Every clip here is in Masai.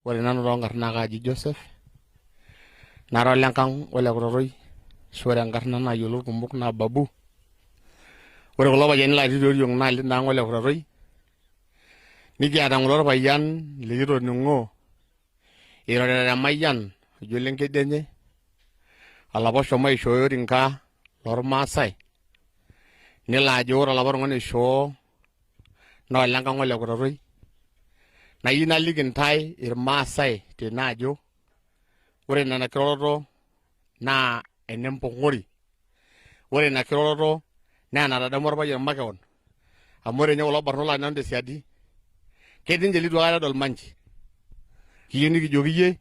Ore nanu toonkarn naa kaaji Joseph, nara olenkang ole Kutatoi, ashu ore enkarna naayiolo irkumok naa Babu. Ore kulo payiani laatii tioriong naa lina ang ole Kutatoi, nikiata ng'ole orpayian likitoning'o irorita te Mayian oji ole Nkedienye, olapa oshomo aishooyo orinka lormaasai, nelo ajo ore olapa tung'ani oishoo naa olenkang ole Kutatoi. Nayieu naliki intae irmaasai tene ajo ore nena kiroroto naa enempong'ori, ore ina kiroroto naa enatadamua orpayian makewon amu ore ninye kulo barnot laa nanu tesiadi ketii ninche litu aikata edol Manji. Kiyieu nikijoki iyie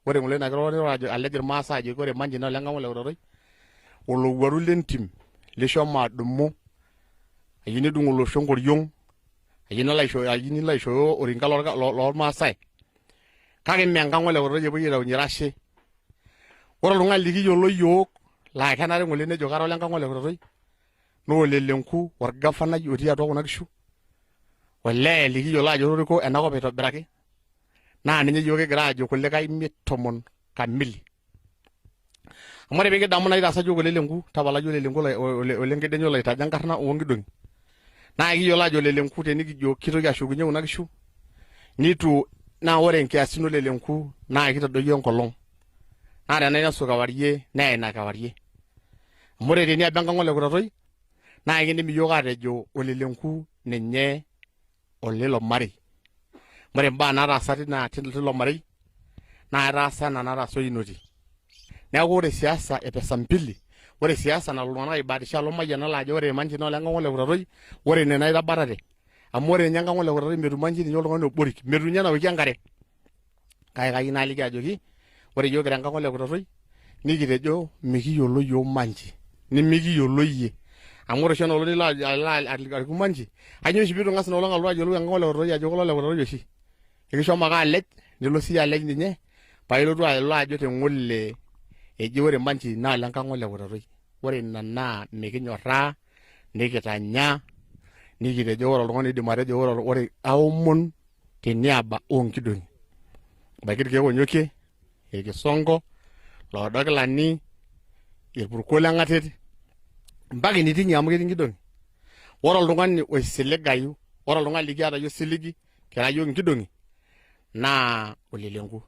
ore ng'ole ina kiroroto niroro ajo alej irmaasai ajoki ore Manji naa olenkang ole Kutatoi olowuaru lentim lishomo adumu ayieu nedung olosho nkoriong ayieu nelo aisho ayieu nilo aishooyo orinka lormaasai kake mme enkang ole Kutatoi epuoi aitaunyie rashe. Ore oltung'ani likiyiolo iyiook laa kenare ng'ole nejo kara olenkang ole Kutatoi naa Ole Lenku orgavanai otii atua kuna kishu olee likiyiolo ajo otoriko enakop aitobiraki naa ninye iyiook kigira aajo kulikae imiet tomon kamili. Amu ore pikidamu naa itaasa iyiook Ole Lenku, tapala iyie Ole Lenku Ole Nkedienye oloitaja enkarna oonkidong'i. Naa ekiyiolo ajo Ole Lenku tenikijo kitoki ashukunye kuna kishu nitu naa ore nkiasin Ole Lenku naa kitadoyio enkolong. Naa tenainosu kewarie neya ina kewarie. Amu ore teniaba enkang Ole Kutatoi naa ekindim iyiook aatejo Ole Lenku ninye olilo marei. Ore imbaa nataasa tina tilo marei naa etaasa ena nataasa oinoti. Neeku ore siasa e pesa mbili, ore siasa nalo iltung'anak aibatisha alo mayian alo ajo ore Manji naa olenkang ole Kutatoi, ore ine naa itabatate. Amu ore ninye enkang ole Kutatoi metum Manji ninye oltung'ani oborik, metum ninye enaokie enkare. Kake kayieu naliki ajoki ore iyiook kira enkang ole Kutatoi nikitejo mikiyiolo iyiook Manji nimikiyiolo iyie. Amu ore oshi enoolong nilo alo ariku Manji, kainyoo oshi piitu ing'as ina olong alotu ayiolou enkang ole Kutatoi ajo kole Kutatoi oshi? Ekishomo ake alej nilo siyie alej ninye paa ilotu alo ajo te ng'ole eji ore Manji naa olenkang ole Kutatoi. Ore ina naa mikinyorraa nikitanya nikitejo ore oltung'ani oidim atejo ore aomon teniaba oonkidong'i ebaiki irkeek onyokie, irkisongo, loodo kilani, irpurko leng'atit mpaka eniting'ie amu ketii nkidong'i. Ore oltung'ani oisiligayu, ore oltung'ani likiata iyie osiligi kira iyiook inkidong'i naa Ole Lenku.